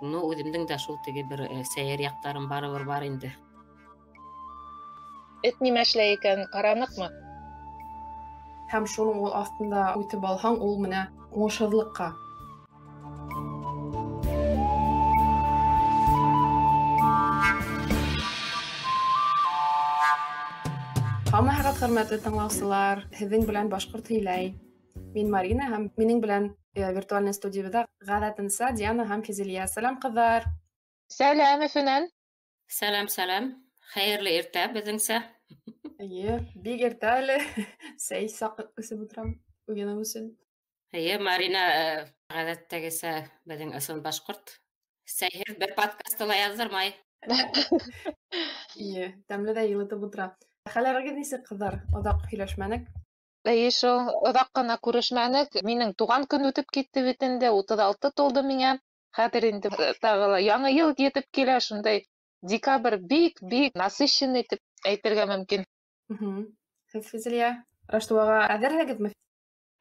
Ну, үҙемдең дә шул теге бер сәйер яҡтарым барыбер бар инде. Эт нимә эшләй икән, ҡараныҡмы? Һәм шуның ул аҫтында үтеп алһаң, ул менә уңышһыҙлыҡҡа. Һаумыһығыҙ, хөрмәтле тыңлаусылар! Һеҙҙең белән Башҡорт һөйләй. Мин Марина һәм минең белән виртуальный студиябыҙҙа ғәҙәтенсә Диана һәм Физилия. Сәләм, ҡыҙҙар! Сәләм, Өфөнән! Сәләм, сәләм! Хәйерле иртә беҙҙеңсә. Эйе, бик иртә әле. Сәй саҡ эсеп ултырам уяныу өсөн. Эйе, Марина ғәҙәттәгесә беҙҙең ысын башҡорт. Сәйһеҙ бер подкасты ла яҙҙырмай. Эйе, тәмле ҙә йылытып ултыра. Хәлдәрегеҙ нисек, ҡыҙҙар? Оҙаҡ һөйләшмәнек. Эйе шул, оҙаҡ ҡына күрешмәнек. Минең тыуған көн үтеп китте бит инде, 36 тулды миңә. Хәҙер инде тағы ла яңы йыл етеп килә, шундай декабрь бик-бик насыщенный тип әйтергә мөмкин. Һеҙ, Физилия, Раштуаға әҙерһегеҙме?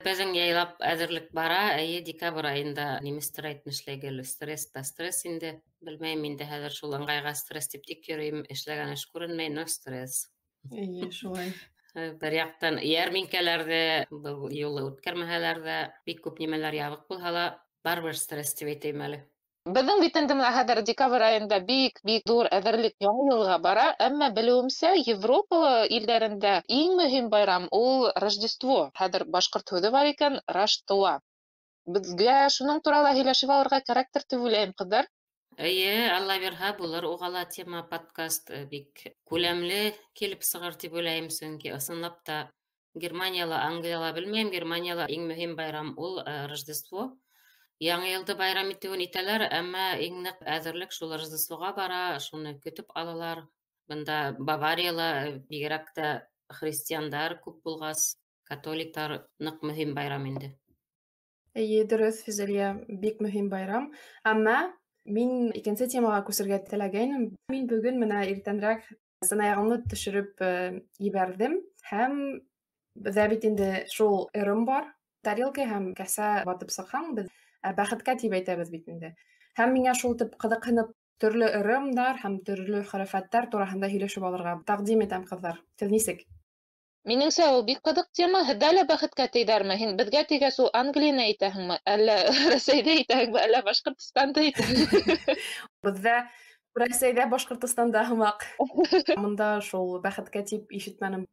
Беҙҙең яйлап әҙерлек бара. Эйе, декабрь айында немецтар әйтмешләй гел стресс та стресс инде. Белмәйем инде, хәҙер шул ыңғайға стресс тип тик йөрөйөм, эшләгән эш күренмәй, но стресс. Эйе, шулай. Бер яҡтан йәрминкәләрҙе был юлы үткәрмәһәләр ҙә, бик күп нимәләр ябыҡ булһа ла, барыбер стресс тип әйтәйем әле. Беҙҙең бит инде бына хәҙер декабрь айында бик-бик ҙур әҙерлек яңы йылға бара, әммә белеүемсә, Европа илдәрендә иң мөһим байрам ул Рождество. Хәҙер башҡорт һүҙе бар икән, Раштуа. Беҙгә шуның турала һөйләшеп алырға кәрәктер тип уйлайым, ҡыҙҙар. Эйе, Алла бирһә, булыр уға ла тема подкаст бик күләмле килеп сығыр тип уйлайым, сөнки ысынлап та Германияла, Англияла белмәйем, Германияла иң мөһим байрам ул Рождество. Яңы йылды байрам итеүен итәләр, әммә иң ныҡ әҙерлек шул Рождествоға бара, шуны көтөп алалар. Бында Баварияла бигерәк тә христиандар күп булғас, католиктар ныҡ мөһим байрам инде. Эйе, дөрөҫ, Физилия, бик мөһим байрам. Әммә мин икенсе темаға күсергә теләгәйнем. Мин бөгөн менә иртәнрәк сынаяғымды төшөрөп ебәрҙем һәм беҙҙә бит инде шул ырым бар. Тарелка һәм кәсә ватып сыҡһаң, беҙ бәхеткә тип әйтәбеҙ бит инде. Һәм миңә шул тип ҡыҙыҡһынып төрлө ырымдар һәм төрлө хөрәфәттәр тураһында һөйләшеп алырға тәҡдим итәм, ҡыҙҙар. Һеҙ нисек? Минеңсә, ул бик ҡыҙыҡ тема. Һеҙҙә лә бәхеткә тейҙәрме? Һин беҙгә тигәс, ул Англияны әйтәһеңме? Әллә Рәсәйҙе әйтәһеңме? Әллә Башҡортостанды әйтәһеңме? Беҙҙә Рәсәйҙә, Башҡортостанда һымаҡ. Мында шул бәхеткә тип ишетмәнем.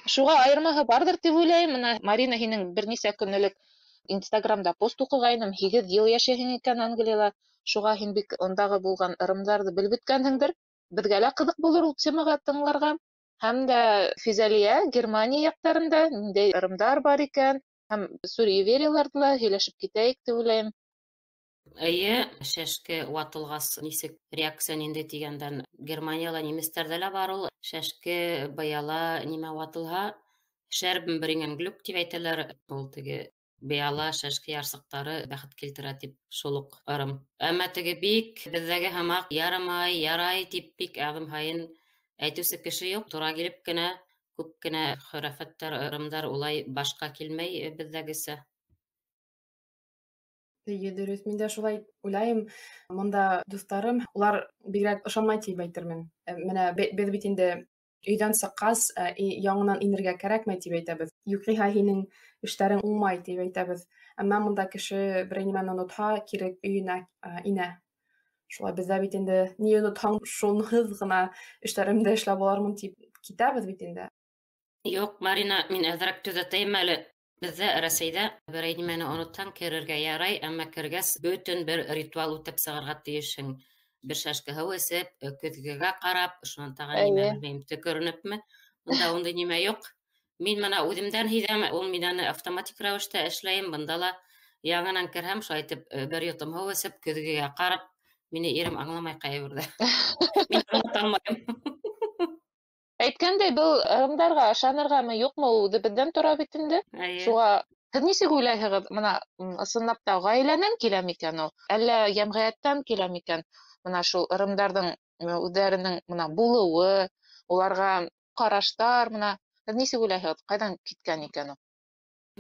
Шуға айырмаһы барҙыр тип уйлайым. Мына Марина, һинең бер нисә көн элек Инстаграмда пост уҡығайным, 8 йыл йәшәйһең икән Англияла. Шуға һин бик ундағы булған ырымдарҙы белеп бөткәнһеңдер. Беҙгә лә ҡыҙыҡ булыр ул темаға тыңларға. Һәм дә Физәлиә Германия яҡтарында ниндәй ырымдар бар икән, һәм суевериеларҙы ла һөйләшеп китәйек тип уйлайым. Эйе, шәшке ватылғас нисек реакция ниндәй тигәндән, Германияла немецтәрҙә лә бар ул. Шәшке быяла нимә ватылһа, шәрбен бриңен глюк тип әйтәләр, ул теге быяла шәшке ярсыҡтары бәхет килтерә тип шул уҡ ырым. Әммә теге бик беҙҙәге һымаҡ ярамай, ярай тип бик аҙым һайын әйтеүсе кеше юҡ. Тура килеп кенә күп кенә хөрәфәттәр, ырымдар улай башҡа килмәй беҙҙәгесә. Эйе, дөрөҫ. Мин дә шулай уйлайым. Мында дуҫтарым, улар бигерәк ышанмай тип әйтермен. Менә беҙ бит инде өйҙән сыҡҡас, яңынан инергә кәрәкмәй тип әйтәбеҙ. Юҡиһа һинең эштәрең уңмай тип әйтәбеҙ. Әммә мында кеше берәй нимәне онотһа, кире өйөнә инә. Шулай беҙҙә бит инде ни онотһаң, шунһыҙ ғына эштәремде эшләп алармын тип китәбеҙ бит инде. Юҡ, Марина, мин әҙерәк төҙәтәйем әле. Беҙҙә Рәсәйҙә берәй нимәне онотһаң, керергә ярай, әммә кергәс бөтөн бер ритуал үтәп сығырға тейешһең. Бер шәшке һыу эсеп, көҙгөгә ҡарап, шунан тағы нимә белмәйем, төкөрөнөпмө? Бында ундай нимә юҡ. Мин мына үҙемдән һиҙәм, ул мин аны автоматик рәүештә эшләйем. Бында ла яңынан керһәм, шулай итеп, бер йотом һыу эсеп, көҙгөгә ҡарап, мине ирем аңламай ҡайберҙә. Мин аңлата алмайым. Әйткәндәй, был ырымдарға ышанырғамы, юҡмы, ул үҙебеҙҙән тора бит инде. Шуға һеҙ нисек уйлайһығыҙ, мына, ысынлап та ғаиләнән килә микән ул, әллә йәмғиәттән килә микән? Мына шул ырымдарҙың үҙҙәренең мына булыуы, уларға ҡараштар, мына һеҙ нисек уйлайһығыҙ, ҡайҙан киткән икән ул?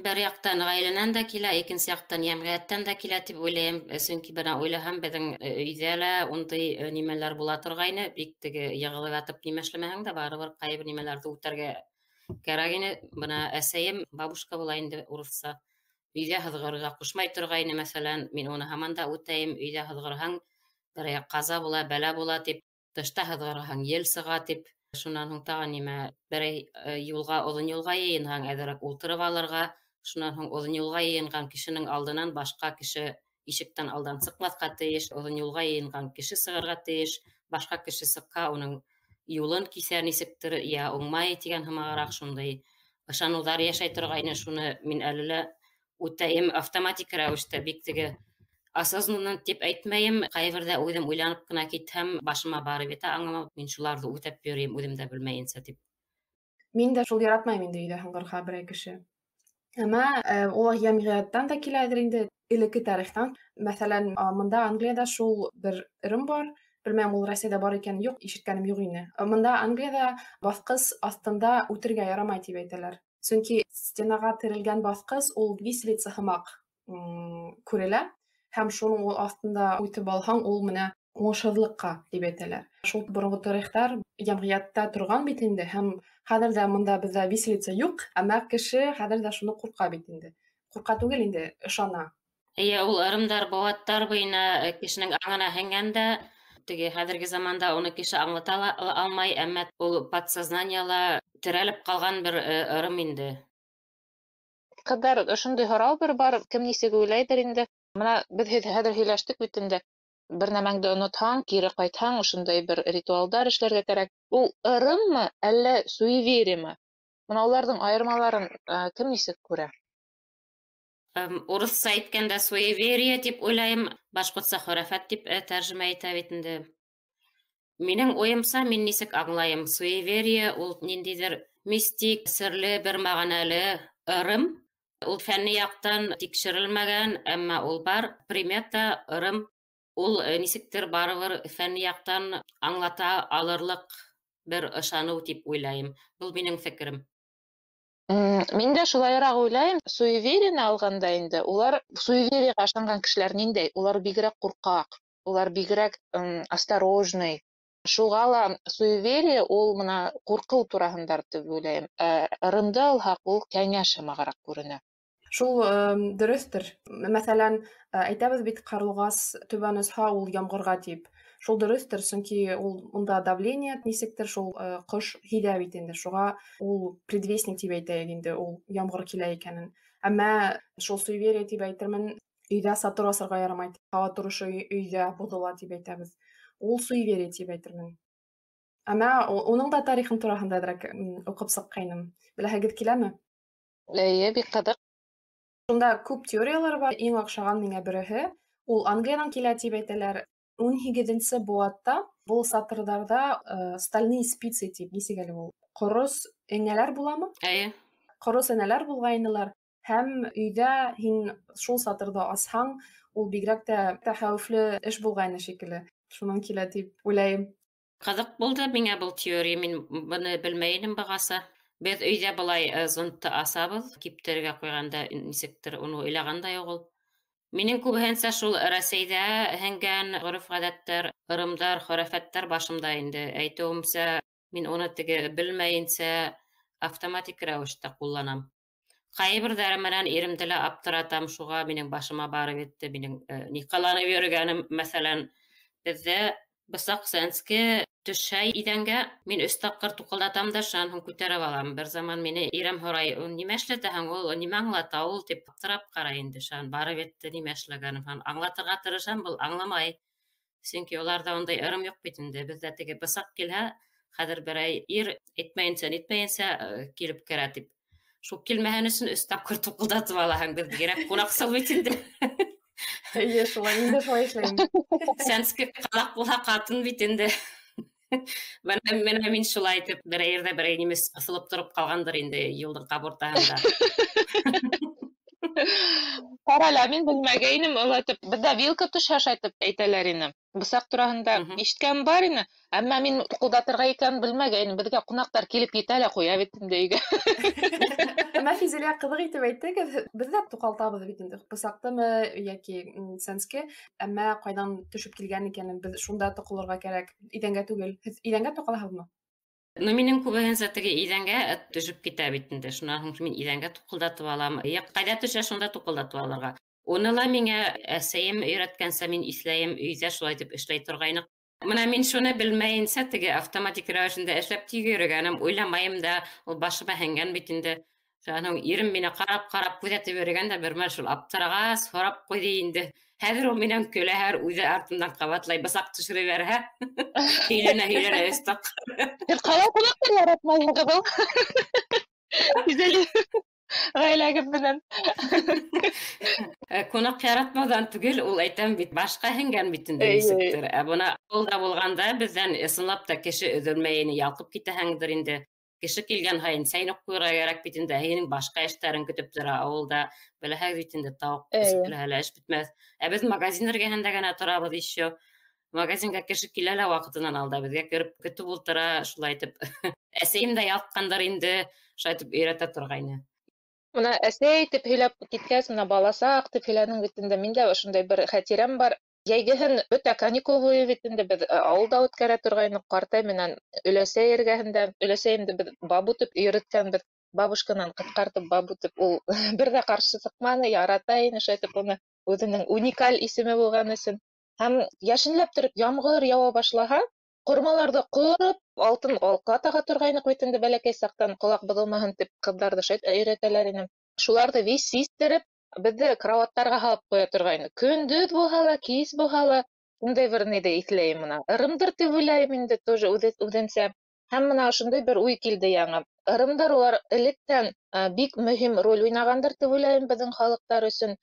Бер яҡтан ғаиләнән дә килә, икенсе яҡтан йәмғиәттән дә килә тип уйлайым. Сөнки бына уйлаһам, беҙҙең өйҙә лә ундай нимәләр була торғайны. Бик теге йығылып ятып нимә эшләмәһәң дә, барыбер ҡайбер нимәләрҙе үтәргә кәрәк ине. Бына әсәйем, бабушка була инде урыҫса, өйҙә һыҙғырырға ҡушмай торғайны, мәҫәлән, мин уны һаман да үтәйем. Өйҙә һыҙғырһаң, берәй ҡаза була, бәлә була тип, тышта һыҙғырһаң, ел сыға тип. Шунан һуң тағы нимә, берәй юлға, оҙон юлға йыйынһаң, әҙерәк ултырып алырға. Шунан һуң оҙон юлға йыйынған кешенең алдынан башҡа кеше ишектән алдан сыҡмаҫҡа тейеш, оҙон юлға йыйынған кеше сығырға тейеш, башҡа кеше сыҡһа, уның юлын киҫә нисектер, йә уңмай тигән һымағыраҡ шундай ышаныуҙар йәшәй торғайны. Шуны мин әле лә үтәйем автоматик рәүештә, бик теге осознанно тип әйтмәйем. Ҡайберҙә үҙем уйланып ҡына китһәм, башыма барып етә аңыма, мин шуларҙы үтәп йөрөйөм, үҙем дә белмәйенсә тип. Мин дә шул яратмайым инде өйҙә һыңғырға берәй кеше. Әммә ул йәмғиәттән дә киләҙер инде, элекке тарихтан. Мәҫәлән, мында Англияда шул бер ырым бар. Белмәйем, ул Рәсәйҙә бар икән, юҡ, ишеткәнем юҡ ине. Мында Англияда баҫҡыс аҫтында үтергә ярамай тип әйтәләр. Сөнки стенаға терелгән баҫҡыс ул виселица һымаҡ күрелә, һәм шуның ул аҫтында үтеп алһаң, ул менә уңышһыҙлыҡҡа тип әйтәләр. Шул боронғо тарихтар йәмғиәттә торған бит инде, һәм хәҙер ҙә мында беҙҙә виселица юҡ, әммә кеше хәҙер ҙә шуны ҡурҡа бит инде. Ҡурҡа түгел инде, ышана. Эйе, ул ырымдар быуаттар буйына кешенең аңына һеңгән дә, теге хәҙерге заманда уны кеше аңлата алмай, әммә ул подсознанияла терәлеп ҡалған бер ырым инде. Ҡыҙҙар, ошондай һорау бер бар, кем нисек уйлайҙыр инде. Бына беҙ хәҙер һөйләштек бит инде. Бер нәмәңде онотһаң, кире ҡайтһаң, ошондай бер ритуалдар эшләргә кәрәк. Ул ырыммы, әллә суевериемы? Бына уларҙың айырмаларын кем нисек күрә? Урыҫса әйткәндә суеверие тип уйлайым, башҡортса хөрәфәт тип тәржемә итә бит инде. Минең уйымса, мин нисек аңлайым, суеверие ул ниндәйҙер мистик, серле, бер мәғәнәле ырым. Ул фәнни яҡтан тикшерелмәгән, әммә ул бар. Примета, ырым, ул нисектер барыбер фәнни яҡтан аңлата алырлыҡ бер ышаныу тип уйлайым. Был минең фекерем. Мин дә шулайыраҡ уйлайым. Суевериены алғанда инде, улар суевериеға ышанған кешеләр ниндәй? Улар бигерәк ҡурҡаҡ, улар бигерәк осторожный. Шуға ла суеверие ул бына ҡурҡыу тураһында тип уйлайым. Ә ырымды алһаҡ, ул кәңәш һымағыраҡ күренә. Шул дөрөҫтөр. Мәҫәлән, әйтәбеҙ бит, ҡарлуғас түбән осһа, ул ямғырға тип. Шул дөрөҫтөр, сөнки ул унда давление нисектер, шул ҡош һиҙә бит инде. Шуға ул предвестник тип әйтәйек инде, ул ямғыр килә икәнен. Әммә шул суеверие тип әйтермен, өйҙә сатыр асырға ярамай, һауа торошо өйҙә боҙола тип әйтәбеҙ. Ул суеверие тип әйтермен. Әммә уның да тарихын тураһында әҙерәк уҡып сыҡҡайным. Беләһегеҙ киләме? Эйе, бик ҡыҙыҡ. Шунда күп теориялар бар. Иң оҡшаған миңә береһе, ул Англиянан килә тип әйтәләр. 18-нсе быуатта был сатырҙарҙа стальные спицы тип, нисек әле ул? Ҡорос энәләр буламы? Эйе. Ҡорос энәләр булғайнылар. Һәм өйҙә һин шул сатырҙы асһаң, ул бигерәк тә хәүефле эш булғайны шикелле. Шунан килә тип уйлайым. Ҡыҙыҡ булды миңә был теория, мин быны белмәй инем бығаса. Беҙ өйҙә былай зонтты асабыҙ, киптерергә ҡуйғанда нисектер уны уйлаған да юҡ ул. Минең күбеһенсә шул Рәсәйҙә һеңгән ғөрөф-ғәҙәттәр, ырымдар, хөрәфәттәр башымда инде. Әйтеүемсә, мин уны теге белмәйенсә автоматик рәүештә ҡулланам. Ҡайберҙәре менән иремде лә аптыратам, шуға минең башыма барып етте, минең ни ҡыланып йөрөгәнем, мәҫәлән, беҙҙә бысаҡ сәнске төшһә иҙәнгә, мин 3 тапҡыр туҡылдатам да шунан һуң күтәреп алам. Бер заман мине ирем һорай, нимә эшләтәһең ул, нимә аңлата ул тип аптырап ҡарай инде. Шунан барып етте нимә эшләгәнем. Һәм аңлатырға тырышам, был аңламай. Сөнки уларҙа ундай ырым юҡ бит инде. Беҙҙә теге бысаҡ килһә, хәҙер берәй ир әйтмәйенсә, нитмәйенсә килеп керә тип. Шул килмәһен өсөн 3 тапҡыр туҡылдатып алаһың, беҙ бигерәк ҡунаҡсыл бит инде. Эйе, шулай, мин дә шулай эшләйем. Сәнске ҡалаҡ булһа ҡатын бит инде. Менә мин шулай итеп берәй ерҙә берәй нимес ҡыҫылып тороп ҡалғандыр инде юлдың ҡап уртаһында. Ҡара, мин белмәгәйнем, улайтып, беҙҙә вилка төшә шайтып әйтәләр ине. Бысаҡ тураһында ишеткән бар ине, әммә мин туҡылдатырға икәнен белмәгәйнем. Беҙгә ҡунаҡтар килеп етә лә ҡуя бит инде өйгә. Әммә Физилә ҡыҙыҡ итеп әйттегеҙ, беҙ ҙә туҡалтабыҙ бит инде, бысаҡтымы йәки сәнске, әммә ҡайҙан төшөп килгән икәнен беҙ шунда тоҡолорға кәрәк, иҙәнгә түгел. Һеҙ иҙәнгә тоҡалаһығыҙмы? Ну, минең күбеһенсә теге иҙәнгә төшөп китә бит инде. Шунан һуң мин иҙәнгә туҡылдатып алам. Йә ҡайҙа төшә, шунда туҡылдатып алырға. Уны ла миңә әсәйем өйрәткәнсә мин иҫләйем, өйҙә шулай итеп эшләй торғайныҡ. Мына мин шуны белмәйенсә теге автоматик рәүешендә эшләп тик йөрөгәнем, уйламайым да, ул башыма һеңгән бит инде. Шунан ирем мине ҡарап-ҡарап күҙәтеп йөрөгән дә бер мәл шул аптырағас һорап ҡуйҙы инде. Хәҙер ул минән көлә, һәр үҙе артымдан ҡабатлай, бысаҡ төшөрөп ебәрһә. Һөйләнә-һөйләнә өс тапҡыр. Һеҙ ҡалай ҡунаҡтар яратмайһығыҙ ул? Гүзәл ғаиләгеҙ менән. Ҡунаҡ яратмауҙан түгел, ул әйтәм бит, башҡа һеңгән бит инде нисектер. Ә бына ауылда булғанда беҙҙән ысынлап та кеше өҙөлмәй ине, ялҡып китәһеңдер инде. Кеше килгән һайын сәйнүк ҡуйырға кәрәк бит инде, һинең башҡа эштәрең көтөп тора ауылда. Беләһегеҙ бит инде, тауыҡ үҫеп килһә лә эш бөтмәҫ. Ә беҙ магазин эргәһендә генә торабыҙ еще. Магазинға кеше килә лә ваҡытынан алда беҙгә кереп көтөп ултыра, шулай итеп. Әсәйем дә ялҡҡандар инде, шулай итеп өйрәтә торғайны. Мына әсәй тип һөйләп киткәс, мына баласаҡ тип һөйләнең бит инде, миндә ошондай бер хәтирәм бар. Йәйгеһен бөтә каникул буйы бит инде беҙ ауылда үткәрә торғайныҡ, ҡартай менән өләсәй эргәһендә. Өләсәйемде беҙ бабу тип өйрәткәнбеҙ, бабушканан ҡытҡартып бабу тип, ул бер ҙә ҡаршы сыҡманы, ярата ине шулай итеп уны, үҙенең уникаль исеме булған өсөн. Һәм йәшенләп тороп ямғыр яуа башлаһа, ҡормаларҙы ҡороп, алтын алҡа таға торғайныҡ бит инде бәләкәй саҡтан, ҡолаҡ боҙолмаһын тип ҡыҙҙарҙы шулай өйрәтәләр ине. Шуларҙы вис систереп, беҙҙе карауаттарға һалып ҡуя торғайны. Көндөҙ булһа ла, кис булһа ла, ундай бер ниҙе иҫләйем мына. Ырымдыр тип уйлайым инде тоже үҙемсә. Һәм мына ошондай бер уй килде яңы. Ырымдар улар электән бик мөһим роль уйнағандыр тип уйлайым беҙҙең халыҡтар өсөн.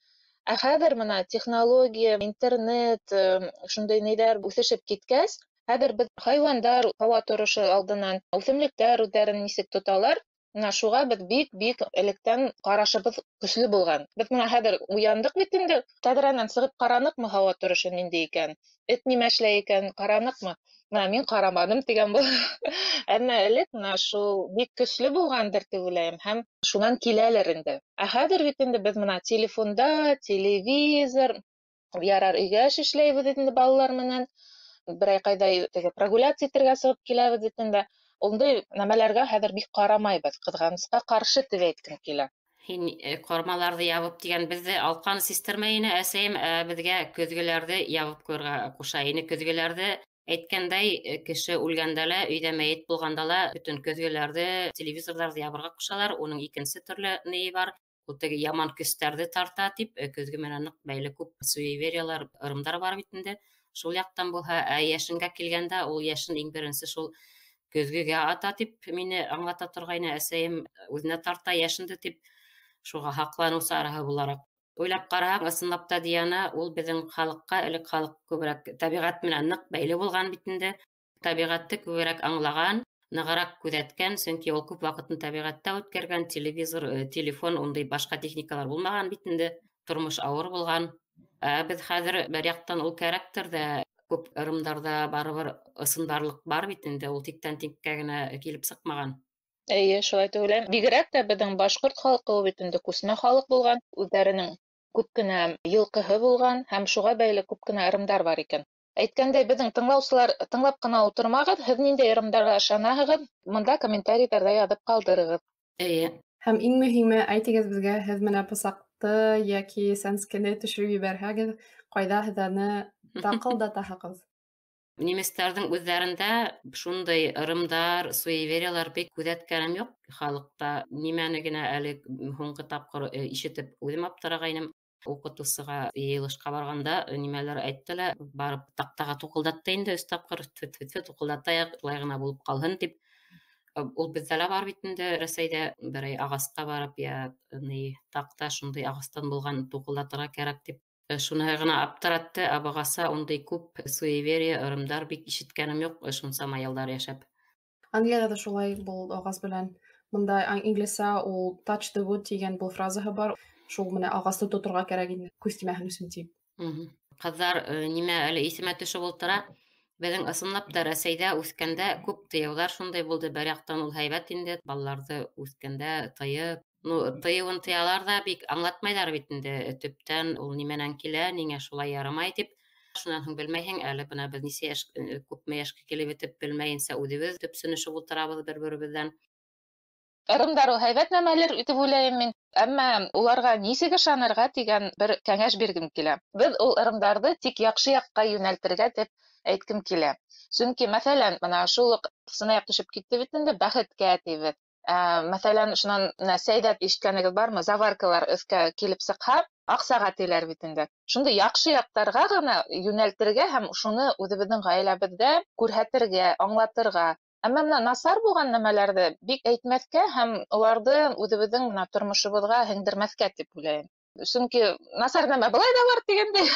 Ә хәҙер мына технология, интернет, шундай ниҙәр үҫешеп киткәс, хәҙер беҙ хайуандар һауа торошо алдынан, үҫемлектәр үҙҙәрен нисек тоталар, мына шуға беҙ бик-бик электән ҡарашыбыҙ көслө булған. Беҙ мына хәҙер уяндыҡ бит инде, тәҙрәнән сығып ҡараныҡмы һауа торошо ниндәй икән, эт нимә эшләй икән, ҡараныҡмы? Мына мин ҡараманым тигән был. Әммә элек мына шул бик көслө булғандыр тип уйлайым, һәм шунан киләлер инде. Ә хәҙер бит инде беҙ мына телефонда, телевизор, ярар өйгә эш эшләйбеҙ инде балалар менән, берәй ҡайҙа теге прогуляция итергә сығып киләбеҙ бит инде. Ундай нәмәләргә хәҙер бик ҡарамайбыҙ, ҡыҙғанысҡа ҡаршы тип әйткем килә. Һин ҡормаларҙы ябып тигән, беҙҙе алҡаны систермәй ине әсәйем, беҙгә көҙгөләрҙе ябып ҡуйырға ҡуша ине. Көҙгөләрҙе әйткәндәй, кеше үлгәндә лә, өйҙә мәйет булғанда ла бөтөн көҙгөләрҙе, телевизорҙарҙы ябырға ҡушалар. Уның икенсе төрлө нейе бар, ул теге яман көстәрҙе тарта тип, көҙгө менән ныҡ бәйле күп суевериялар, ырымдар бар бит инде. Шул яҡтан булһа, ә йәшенгә килгәндә, ул йәшен иң беренсе шул көҙгөгә ата тип мине аңлата торғайны әсәйем, үҙенә тарта йәшенде тип, шуға һаҡланыу сараһы булараҡ. Уйлап ҡараһаң, ысынлап та, Диана, ул беҙҙең халыҡҡа, элек халыҡ күберәк тәбиғәт менән ныҡ бәйле булған бит инде. Тәбиғәтте күберәк аңлаған, нығыраҡ күҙәткән, сөнки ул күп ваҡытын тәбиғәттә үткәргән, телевизор, телефон, ундай башҡа техникалар булмаған бит инде, тормош ауыр булған. Ә беҙ хәҙер бер яҡтан ул кәрәктер ҙә, күп ырымдарҙа барыбер ысынбарлыҡ бар бит инде, ул тиктән тиккә генә килеп сыҡмаған. Эйе, шулай тип уйлайым. Бигерәк тә беҙҙең башҡорт халҡы ул бит инде күсмә халыҡ булған, үҙҙәренең күп кенә йылҡыһы булған һәм шуға бәйле күп кенә ырымдар бар икән. Әйткәндәй, беҙҙең тыңлаусылар тыңлап ҡына ултырмағыҙ, һеҙ ниндәй ырымдарға ышанаһығыҙ, бында комментарийҙарҙа яҙып ҡалдырығыҙ. Эйе. Һәм иң мөһиме, әйтегеҙ беҙгә, һеҙ менә бысаҡты йәки сәнскене төшөрөп ебәрһәгеҙ, ҡайҙа һеҙ аны таҡылдатаһығыҙ? Немецтарҙың үҙҙәрендә шундай ырымдар, суевериялар бик күҙәткәнем юҡ. Халыҡта нимәне генә әле һуңғы тапҡыр ишетеп үҙем аптырағайным. Уҡытыусыға йыйылышҡа барғанда нимәлер әйтте лә, барып таҡтаға туҡылдатты инде өс тапҡыр, тфү-тфү-тфү, туҡылдатайыҡ, шулай ғына булып ҡалһын тип. Ул беҙҙә лә бар бит инде Рәсәйҙә, берәй ағасҡа барып, йә ни таҡта шундай ағастан булған туҡылдатырға кәрәк тип. Шуныһы ғына аптыратты, ә бағаса ундай күп суеверие, ырымдар бик ишеткәнем юҡ, шунсама йылдар йәшәп. Англияда да шулай был ағас белән. Бында инглизсә ул touch the wood тигән был фразаһы бар. Шул менә ағасты тоторға кәрәк инде, күҙ тимәһен өсөн тип. Ҡыҙҙар, нимә әле иҫемә төшөп ултыра. Беҙҙең ысынлап та Рәсәйҙә үҫкәндә күп тыйыуҙар шундай булды. Бер яҡтан ул һәйбәт инде, балаларҙы үҫкәндә тыйып, ну, тыйыуын тыялар ҙа бик аңлатмайҙар бит инде төптән ул нимәнән килә, ниңә шулай ярамай тип. Шунан һуң белмәйһең, әле бына беҙ нисә йәш, күпме йәшкә килеп етеп белмәйенсә үҙебеҙ төпсөнөшөп ултырабыҙ бер-беребеҙҙән. Ырымдар ул һәйбәт нәмәлер итеп уйлайым мин, әммә уларға нисек ышанырға тигән бер кәңәш биргем килә. Беҙ ул ырымдарҙы тик яҡшы яҡҡа йүнәлтергә тип әйткем килә. Сөнки, мәҫәлән, бына шул уҡ сынаяҡ төшөп китте бит инде, бәхеткә тибеҙ. Мәҫәлән, шунан сәйҙә ишеткәнегеҙ бармы, заваркалар өҫкә килеп сыҡһа, аҡсаға тиләр бит инде. Шундай яҡшы яҡтарға ғына йүнәлтергә һәм шуны үҙебеҙҙең ғаиләбеҙҙә күрһәтергә, аңлатырға. Әммә бына насар булған нәмәләрҙе бик әйтмәҫкә һәм уларҙы үҙебеҙҙең бына тормошобоҙға һеңдермәҫкә тип уйлайым. Сөнки насар нәмә былай ҙа бар тигәндәй,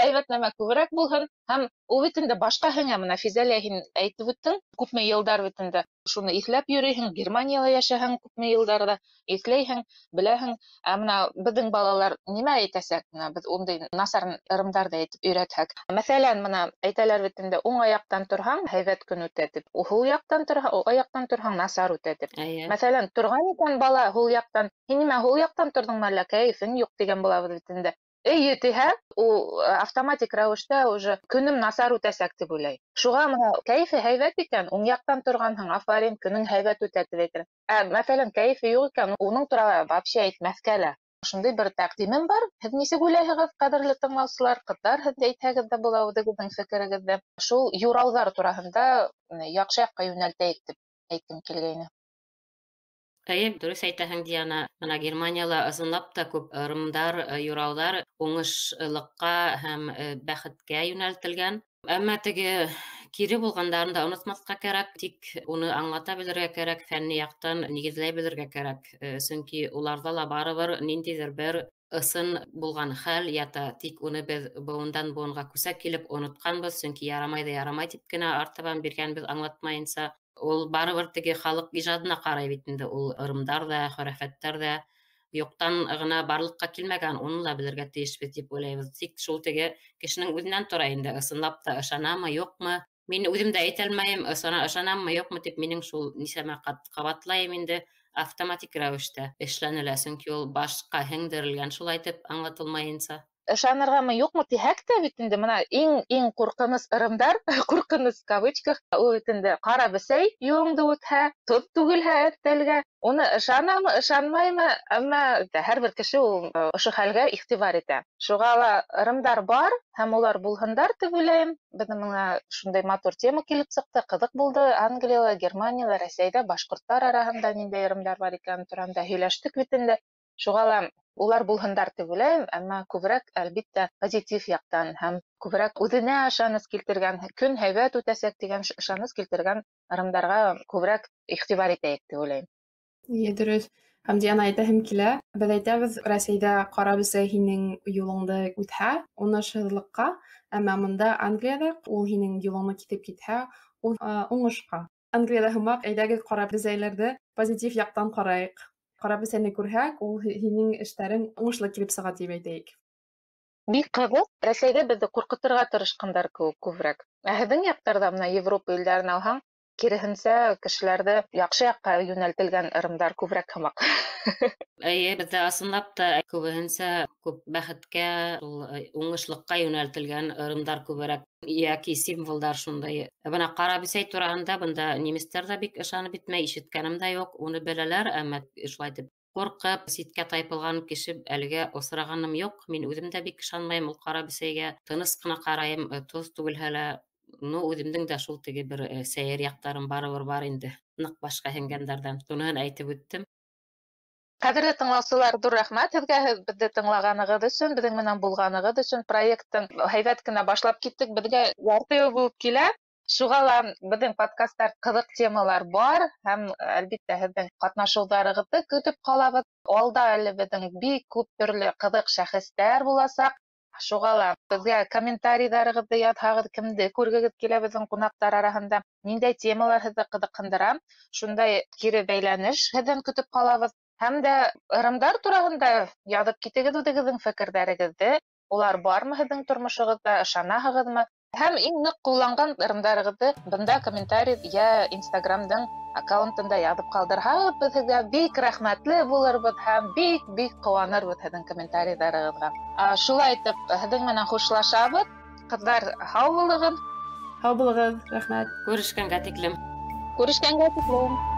һәйбәт нәмә күберәк булһын. Һәм ул бит инде башҡа һеңә, бына Физәлиә, һин әйтеп үттең, күпме йылдар бит инде шуны иҫләп йөрөйһөң, Германияла йәшәһәң күпме йылдарҙа иҫләйһең, беләһең. Ә бына беҙҙең балалар нимә әйтәсәк, бына беҙ ундай насар ырымдарҙы әйтеп өйрәтһәк. Мәҫәлән, бына әйтәләр бит инде, уң аяҡтан торһаң, һәйбәт көн үтә тип, һул яҡтан торһаң, уң аяҡтан торһаң, насар үтә тип. Мәҫәлән, торған икән бала һул яҡтан, һин нимә һул яҡтан торҙоңмо әллә, кәйефең юҡ тигән булабыҙ бит инде. Эйе тиһә, ул автоматик рәүештә уже көнөм насар үтәсәк тип уйлай. Шуға бына кәйефе һәйбәт икән, уң яҡтан торғанһың, афарин, көнөң һәйбәт үтә тип әйтер. Ә мәҫәлән, кәйефе юҡ икән, уның турала вообще әйтмәҫкә лә. Шундай бер тәҡдимем бар. Һеҙ нисек уйлайһығыҙ, ҡәҙерле тыңлаусылар, ҡыҙҙар, һеҙ ҙә әйтһәгеҙ ҙә була үҙегеҙҙең фекерегеҙҙе. Шул юрауҙар тураһында яҡшы яҡҡа йүнәлтәйек тип әйткем килгәйне. Әйе, дөрөҫ әйтәһең, Диана. Бына Германияла ысынлап та күп ырымдар, юрауҙар уңышлыҡҡа һәм бәхеткә йүнәлтелгән. Әммә теге кире булғандарын да онотмаҫҡа кәрәк, тик уны аңлата белергә кәрәк, фәнни яҡтан нигеҙләй белергә кәрәк. Сөнки уларҙа ла барыбер ниндәйҙер бер ысын булған хәл ята, тик уны беҙ быуындан быуынға күсә килеп онотҡанбыҙ, сөнки ярамай ҙа ярамай тип кенә артабан биргәнбеҙ аңлатмайынса. Ул барыбер теге халыҡ ижадына ҡарай бит инде, ул ырымдар ҙа, хөрәфәттәр ҙә юҡтан ғына барлыҡҡа килмәгән, уны ла белергә тейешбеҙ тип уйлайбыҙ. Тик шул теге кешенең үҙенән тора инде, ысынлап та ышанамы, юҡмы. Мин үҙем дә әйтә алмайым, ышанаммы, юҡмы тип, минең шул нисәмә ҡат ҡабатлайым инде, автоматик рәүештә эшләнелә, сөнки ул башҡа һеңдерелгән шулай итеп аңлатылмайынса. Ышанырғамы, юҡмы тиһәк тә бит инде, бына иң ҡурҡыныс ырымдар, ҡурҡыныс кавычках, ул бит инде ҡара бесәй юлыңды үтһә, тоҙ түгелһә өҫтәлгә, уны ышанамы, ышанмаймы, әммә һәр бер кеше ул ошо хәлгә иғтибар итә. Шуға ла ырымдар бар һәм улар булһындар тип уйлайым. Беҙҙең бына шундай матур тема килеп сыҡты, ҡыҙыҡ булды. Англияла, Германияла, Рәсәйҙә башҡорттар араһында ниндәй ырымдар бар икән тураһында һөйләштек бит инде. Шуға ла улар булһындар тип уйлайым, әммә күберәк, әлбиттә, позитив яҡтан һәм күберәк үҙенә ышаныс килтергән, көн һәйбәт үтәсәк тигән ышаныс килтергән ырымдарға күберәк иғтибар итәйек тип уйлайым. Эйе, дөрөҫ. Һәм Диана, әйтәһем килә, беҙ әйтәбеҙ, Рәсәйҙә ҡара бесәй һинең юлыңды үтһә, уңышһыҙлыҡҡа, әммә бында Англияҙа ул һинең юлыңды киҫеп китһә, ул уңышҡа. Англияҙа һымаҡ, әйҙәгеҙ ҡара бесәйләрҙе позитив яҡтан ҡарайыҡ. Ҡара бесәйне күрһәк, ул һинең эштәрең уңышлы килеп сыға тип әйтәйек. Бик ҡыҙыҡ, Рәсәйҙә беҙҙе ҡурҡытырға тырышҡандар кеүек күберәк. Ә һеҙҙең яҡтарҙа, бына Европа илдәрен алһаң, киреһенсә кешеләрҙе яҡшы яҡҡа йүнәлтелгән ырымдар күберәк һымаҡ. Эйе, беҙҙә ысынлап та күбеһенсә күп бәхеткә, ул уңышлыҡҡа йүнәлтелгән ырымдар күберәк йәки символдар шундай. Бына ҡара бесәй тураһында бында немецтар ҙа бик ышанып бөтмәй, ишеткәнем дә юҡ, уны беләләр, әммә шулай итеп ҡурҡып ситкә тайпылған кеше әлегә осрағаным юҡ. Мин үҙем дә бик ышанмайым ул ҡара бесәйгә, тыныс ҡына ҡарайым, тоҙ түгелһә лә. Ну, үҙемдең дә шул теге бер сәйер яҡтарым барыбер бар инде, ныҡ башҡа һеңгәндәрҙән. Шуныһын әйтеп үттем. Ҡәҙерле тыңлаусылар, ҙур рәхмәт һеҙгә, һеҙ беҙҙе тыңлағанығыҙ өсөн, беҙҙең менән булғанығыҙ өсөн. Проекттың һәйбәт кенә башлап киттек, беҙгә ярты йыл булып килә. Шуға ла беҙҙең подкасттар ҡыҙыҡ темалар бар һәм әлбиттә һеҙҙең ҡатнашыуҙарығыҙҙы көтөп ҡалабыҙ. Алда әле беҙҙең бик күп төрлө ҡыҙыҡ шәхестәр буласаҡ. Шуға ла беҙгә комментарийҙарығыҙҙы яҙһағыҙ, кемде күргегеҙ килә беҙҙең ҡунаҡтар араһында, ниндәй темалар һеҙҙе ҡыҙыҡһындыра, шундай кире бәйләнеш һеҙҙән көтөп ҡалабыҙ. Һәм дә ырымдар тураһында яҙып китегеҙ үҙегеҙҙең фекерҙәрегеҙҙе. Улар бармы һеҙҙең тормошоғоҙҙа, ышанаһығыҙмы? Һәм иң ныҡ ҡулланған ырымдарығыҙҙы бында комментарий йә Инстаграмдың аккаунтында яҙып ҡалдырһағыҙ, беҙ һеҙгә бик рәхмәтле булырбыҙ һәм бик-бик ҡыуанырбыҙ һеҙҙең комментарийҙарығыҙға. Шулай итеп, һеҙҙең менән хушлашабыҙ. Ҡыҙҙар, һау булығыҙ. Һау булығыҙ, рәхмәт. Күрешкәнгә тиклем. Күрешкәнгә тиклем.